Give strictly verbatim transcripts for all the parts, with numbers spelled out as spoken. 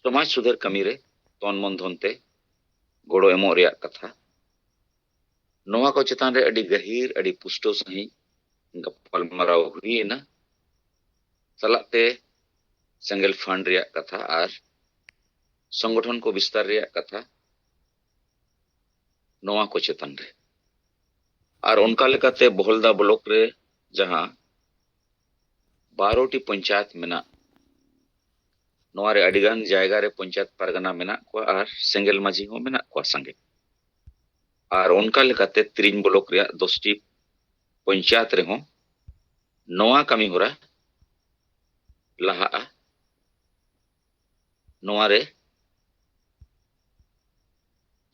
ᱥᱚᱢᱟᱡᱽ ᱥᱩᱫᱷᱟᱹᱨ ᱠᱟᱹᱢᱤ ᱨᱮ ᱛᱚᱱ ᱢᱚᱱ ᱫᱷᱚᱱ ᱛᱮ ᱜᱚᱲᱚ ᱮᱢᱚᱜ ᱨᱮᱭᱟᱜ ᱠᱟᱛᱷᱟ᱾ ᱱᱚᱣᱟ ᱠᱚ ᱪᱮᱛᱟᱱ ᱨᱮ ᱟᱹᱰᱤ ᱜᱟᱹᱦᱤᱨ, ᱟᱹᱰᱤ ᱯᱩᱥᱴᱟᱹᱣ ᱥᱟᱺᱦᱤᱡ ᱜᱟᱯᱟᱞᱢᱟᱨᱟᱣ ᱦᱩᱭ ᱮᱱᱟ᱾ ᱥᱟᱞᱟᱜ ᱛᱮ ᱥᱮᱸᱜᱮᱞ ᱯᱷᱟᱱᱰ ᱨᱮᱭᱟᱜ ᱠᱟᱛᱷᱟ ᱟᱨ ᱥᱚᱝᱜᱚᱴᱷᱚᱱ ᱠᱚ ᱵᱤᱥᱛᱟᱨ ᱨᱮᱭᱟᱜ ᱠᱟᱛᱷᱟ, ᱱᱚᱣᱟ ᱠᱚ ᱪᱮᱛᱟᱱ ᱨᱮ᱾ ᱟᱨ ᱚᱱᱠᱟ ᱞᱮᱠᱟᱛᱮ ᱵᱚᱦᱚᱞᱫᱟ ᱵᱞᱚᱠ ᱨᱮ ᱡᱟᱦᱟᱸ ᱵᱟᱨᱚ ᱴᱤ ᱯᱚᱧᱪᱟᱭᱮᱛ ᱢᱮᱱᱟᱜ, ᱱᱚᱣᱟ ᱨᱮ ᱟᱹᱰᱤᱜᱟᱱ ᱡᱟᱭᱜᱟ ᱨᱮ ᱯᱚᱧᱪᱟᱭᱮᱛ ᱯᱟᱨᱜᱟᱱᱟ ᱢᱮᱱᱟᱜ ᱠᱚᱣᱟ ᱟᱨ ᱥᱮᱸᱜᱮᱞ ᱢᱟᱹᱡᱷᱤ ᱦᱚᱸ ᱢᱮᱱᱟᱜ ᱠᱚᱣᱟ ᱥᱟᱸᱜᱮ᱾ ᱟᱨ ᱚᱱᱠᱟ ᱞᱮᱠᱟᱛᱮ ᱛᱤᱨᱤᱧ ᱵᱞᱚᱠ ᱨᱮᱭᱟᱜ ᱫᱚᱥ ᱴᱤ ᱯᱚᱧᱪᱟᱭᱮᱛ ᱨᱮᱦᱚᱸ ᱱᱚᱣᱟ ᱠᱟᱹᱢᱤ ᱦᱚᱨᱟ ᱞᱟᱦᱟᱜᱼᱟ᱾ ᱱᱚᱣᱟ ᱨᱮ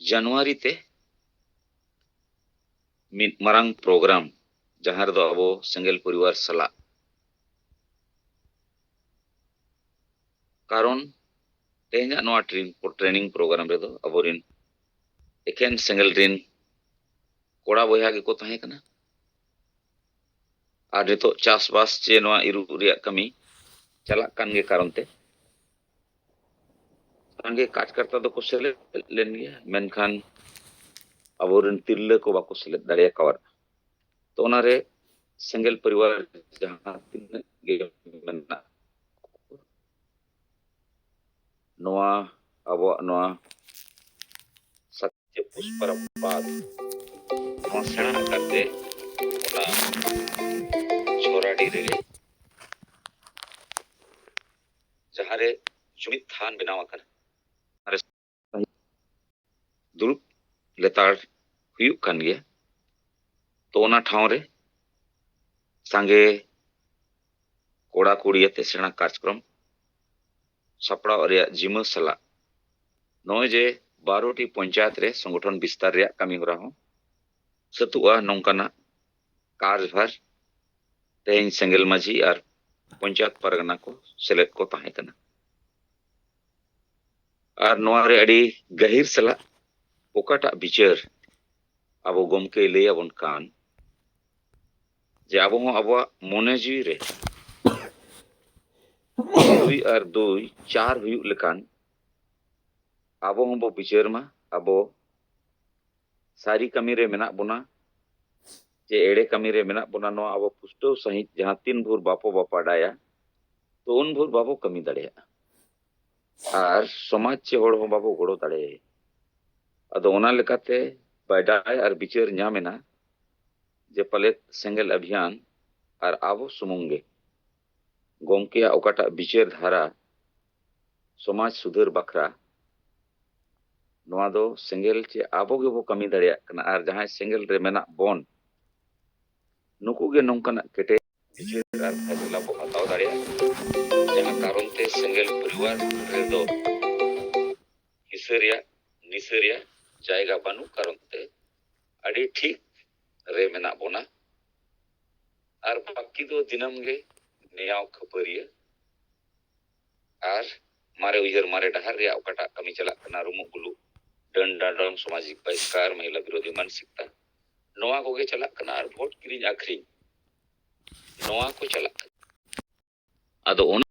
ᱡᱟᱱᱩᱣᱟᱨᱤ ᱛᱮ ᱢᱤᱫ ᱢᱟᱨᱟᱝ ᱯᱨᱳᱜᱨᱟᱢ, ᱡᱟᱦᱟᱸ ᱨᱮᱫᱚ ᱟᱵᱚ ᱥᱮᱸᱜᱮᱞ ᱯᱚᱨᱤᱵᱟᱨ ᱥᱟᱞᱟᱜ, ᱠᱟᱨᱚᱱ ᱛᱮᱦᱮᱧᱟᱜ ᱱᱚᱣᱟ ᱴᱨᱮᱱᱤᱝ ᱯᱨᱳᱜᱨᱟᱢ ᱨᱮᱫᱚ ᱟᱵᱚᱨᱮᱱ ᱮᱠᱮᱱ ᱥᱮᱸᱜᱮᱞ ᱨᱮᱱ ᱠᱚᱲᱟ ᱵᱚᱭᱦᱟ ᱜᱮᱠᱚ ᱛᱟᱦᱮᱸ ᱠᱟᱱᱟ᱾ ᱟᱨ ᱱᱤᱛᱚᱜ ᱪᱟᱥᱵᱟᱥ ᱪᱮ ᱱᱚᱣᱟ ᱤᱨᱚᱜ ᱨᱮᱭᱟᱜ ᱠᱟᱹᱢᱤ ᱪᱟᱞᱟᱜ ᱠᱟᱱ ᱜᱮ ᱠᱟᱨᱚᱱ ᱛᱮ ᱥᱟᱸᱜᱮ ᱠᱟᱡᱽᱠᱟᱨᱛᱟ ᱫᱚᱠᱚ ᱥᱮᱞᱮᱫ ᱞᱮᱱ ᱜᱮᱭᱟ, ᱢᱮᱱᱠᱷᱟᱱ ᱟᱵᱚᱨᱮᱱ ᱛᱤᱨᱞᱟᱹ ᱠᱚ ᱵᱟᱠᱚ ᱥᱮᱞᱮᱫ ᱫᱟᱲᱮ ᱟᱠᱟᱣᱟᱫ᱾ ᱛᱚ ᱚᱱᱟᱨᱮ ᱥᱮᱸᱜᱮᱞ ᱯᱚᱨᱤᱵᱟᱨ ᱡᱟᱦᱟᱸ ᱛᱤᱱᱟᱹᱜ ᱜᱮ ᱢᱮᱱᱟᱜ, ᱱᱚᱣᱟ ᱟᱵᱚᱣᱟᱜ ᱱᱚᱣᱟ ᱥᱟᱛᱭᱚ ᱯᱩᱥᱯᱟᱨᱟᱢ ᱯᱟᱫ, ᱱᱚᱣᱟ ᱥᱮᱬᱟ ᱟᱠᱟᱫ ᱛᱮ ᱚᱱᱟ ᱪᱷᱚᱨᱟᱰᱤ ᱨᱮᱜᱮ ᱡᱟᱦᱟᱸᱨᱮ ᱡᱩᱢᱤᱫ ᱛᱷᱟᱱ ᱵᱮᱱᱟᱣ ᱟᱠᱟᱱᱟ, ᱚᱱᱟᱨᱮ ᱫᱩᱲᱩᱵ ᱞᱮᱛᱟᱲ ᱦᱩᱭᱩᱜ ᱠᱟᱱ ᱜᱮᱭᱟ᱾ ᱛᱚ ᱚᱱᱟ ᱴᱷᱟᱶ ᱨᱮ ᱥᱟᱸᱜᱮ ᱠᱚᱲᱟ ᱠᱩᱲᱤ ᱟᱛᱮ ᱥᱮᱬᱟ ᱠᱟᱨᱡᱽᱠᱨᱚᱢ ᱥᱟᱯᱲᱟᱣ ᱨᱮᱭᱟᱜ ᱡᱤᱢᱟᱹ ᱥᱟᱞᱟᱜ ᱱᱚᱜᱼᱚᱭ ᱡᱮ ᱵᱟᱨᱚ ᱴᱤ ᱯᱚᱧᱪᱟᱭᱮᱛ ᱨᱮ ᱥᱚᱝᱜᱚᱴᱷᱚᱱ ᱵᱤᱥᱛᱟᱨ ᱨᱮᱭᱟᱜ ᱠᱟᱹᱢᱤ ᱦᱚᱨᱟ ᱦᱚᱸ ᱥᱟᱹᱛᱩᱜᱼᱟ, ᱱᱚᱝᱠᱟᱱᱟᱜ ᱠᱟᱨᱡᱽᱵᱷᱟᱨ ᱛᱮᱦᱮᱧ ᱥᱮᱸᱜᱮᱞ ᱢᱟᱹᱡᱷᱤ ᱟᱨ ᱯᱚᱧᱪᱟᱭᱮᱛ ᱯᱟᱨᱜᱟᱱᱟ ᱠᱚ ᱥᱮᱞᱮᱫ ᱠᱚ ᱛᱟᱦᱮᱸ ᱠᱟᱱᱟ᱾ ᱟᱨ ᱱᱚᱣᱟ ᱨᱮ ᱟᱹᱰᱤ ᱜᱟᱹᱦᱤᱨ ᱥᱟᱞᱟᱜ ᱚᱠᱟᱴᱟᱜ ᱵᱤᱪᱟᱹᱨ ᱟᱵᱚ ᱜᱚᱢᱠᱮᱭ ᱞᱟᱹᱭ ᱟᱵᱚᱱ ᱠᱟᱱ, ᱡᱮ ᱟᱵᱚ ᱦᱚᱸ ᱟᱵᱚᱣᱟᱜ ᱢᱚᱱᱮ ᱡᱤᱣᱤ ᱨᱮ ᱫᱩᱭ ᱟᱨ ᱫᱩᱭ ᱪᱟᱨ ᱦᱩᱭᱩᱜ ᱞᱮᱠᱟᱱ ᱟᱵᱚ ᱦᱚᱸᱵᱚ ᱵᱤᱪᱟᱹᱨ ᱢᱟ, ᱟᱵᱚ ᱥᱟᱹᱨᱤ ᱠᱟᱹᱢᱤ ᱨᱮ ᱢᱮᱱᱟᱜ ᱵᱚᱱᱟ ᱪᱮ ᱮᱲᱮ ᱠᱟᱹᱢᱤ ᱨᱮ ᱢᱮᱱᱟᱜ ᱵᱚᱱᱟ, ᱱᱚᱣᱟ ᱟᱵᱚ ᱯᱩᱥᱴᱟᱹᱣ ᱥᱟᱺᱦᱤᱡ ᱡᱟᱦᱟᱸ ᱛᱤᱱ ᱵᱷᱳᱨ ᱵᱟᱠᱚ ᱵᱟᱰᱟᱭᱟ, ᱛᱚ ᱩᱱ ᱵᱷᱳᱨ ᱵᱟᱵᱚ ᱠᱟᱹᱢᱤ ᱫᱟᱲᱮᱭᱟᱜᱼᱟ ᱟᱨ ᱥᱚᱢᱟᱡᱽ ᱪᱮ ᱦᱚᱲ ᱦᱚᱸ ᱵᱟᱵᱚ ᱜᱚᱲᱚ ᱫᱟᱲᱮᱭᱟᱭᱟ᱾ ᱟᱫᱚ ᱚᱱᱟ ᱞᱮᱠᱟᱛᱮ ᱵᱟᱰᱟᱭ ᱟᱨ ᱵᱤᱪᱟᱹᱨ ᱧᱟᱢ ᱮᱱᱟ ᱡᱮ ᱯᱟᱞᱮᱫ ᱥᱮᱸᱜᱮᱞ ᱚᱵᱷᱤᱭᱟᱱ ᱟᱨ ᱟᱵᱚ ᱥᱩᱢᱩᱝ ᱜᱮ ᱜᱚᱢᱠᱮᱭᱟᱜ ᱚᱠᱟᱴᱟᱜ ᱵᱤᱪᱟᱹᱨ ᱫᱷᱟᱨᱟ ᱥᱚᱢᱟᱡᱽ ᱥᱩᱫᱷᱟᱹᱨ ᱵᱟᱠᱷᱨᱟ, ᱱᱚᱣᱟ ᱫᱚ ᱥᱮᱸᱜᱮᱞ ᱪᱮ ᱟᱵᱚ ᱜᱮᱵᱚ ᱠᱟᱹᱢᱤ ᱫᱟᱲᱮᱭᱟᱜ ᱠᱟᱱᱟ᱾ ᱟᱨ ᱡᱟᱦᱟᱸᱭ ᱥᱮᱸᱜᱮᱞ ᱨᱮ ᱢᱮᱱᱟᱜ ᱵᱚᱱ, ᱱᱩᱠᱩ ᱜᱮ ᱱᱚᱝᱠᱟᱱᱟᱜ ᱠᱮᱴᱮᱡ ᱵᱤᱪᱟᱹᱨ ᱟᱨ ᱯᱷᱟᱭᱥᱟᱞᱟ ᱵᱚ ᱦᱟᱛᱟᱣ ᱫᱟᱲᱮᱭᱟᱜᱼᱟ, ᱡᱟᱦᱟᱸ ᱠᱟᱨᱚᱱ ᱛᱮ ᱥᱮᱸᱜᱮᱞ ᱯᱚᱨᱤᱵᱟᱨ ᱨᱮᱫᱚ ᱦᱤᱥᱟᱹ ᱨᱮᱭᱟᱜ, ᱱᱤᱥᱟᱹ ᱨᱮᱭᱟᱜ ᱡᱟᱭᱜᱟ ᱵᱟᱹᱱᱩᱜ ᱠᱟᱨᱚᱱ ᱛᱮ ᱟᱹᱰᱤ ᱴᱷᱤᱠ ᱨᱮ ᱢᱮᱱᱟᱜ ᱵᱚᱱᱟ᱾ ᱟᱨ ᱵᱟᱹᱠᱤ ᱫᱚ ᱫᱤᱱᱟᱹᱢ ᱜᱮ ᱱᱮᱭᱟᱣ ᱠᱷᱟᱹᱯᱟᱹᱨᱤᱭᱟᱹ ᱟᱨ ᱢᱟᱨᱮ ᱩᱭᱦᱟᱹᱨ ᱢᱟᱨᱮ ᱰᱟᱦᱟᱨ ᱨᱮᱭᱟᱜ ᱚᱠᱟᱴᱟᱜ ᱠᱟᱹᱢᱤ ᱪᱟᱞᱟᱜ ᱠᱟᱱᱟ, ᱨᱩᱢᱩᱜ ᱜᱩᱞᱩᱜ, ᱰᱟᱹᱱ ᱰᱟᱸᱰᱚᱢ, ᱥᱟᱢᱟᱡᱤᱠ ᱵᱟᱦᱤᱥᱠᱟᱨ, ᱢᱚᱦᱤᱞᱟ ᱵᱤᱨᱳᱫᱷᱤ ᱢᱟᱱᱥᱤᱠᱛᱟ, ᱱᱚᱣᱟ ᱠᱚᱜᱮ ᱪᱟᱞᱟᱜ ᱠᱟᱱᱟ ᱟᱨ ᱵᱷᱳᱴ ᱠᱤᱨᱤᱧ ᱟᱹᱠᱷᱨᱤᱧ, ᱱᱚᱣᱟ ᱠᱚ ᱪᱟᱞᱟᱜ ᱠᱟᱱᱟ᱾ ᱟᱫᱚ ᱚᱱᱟ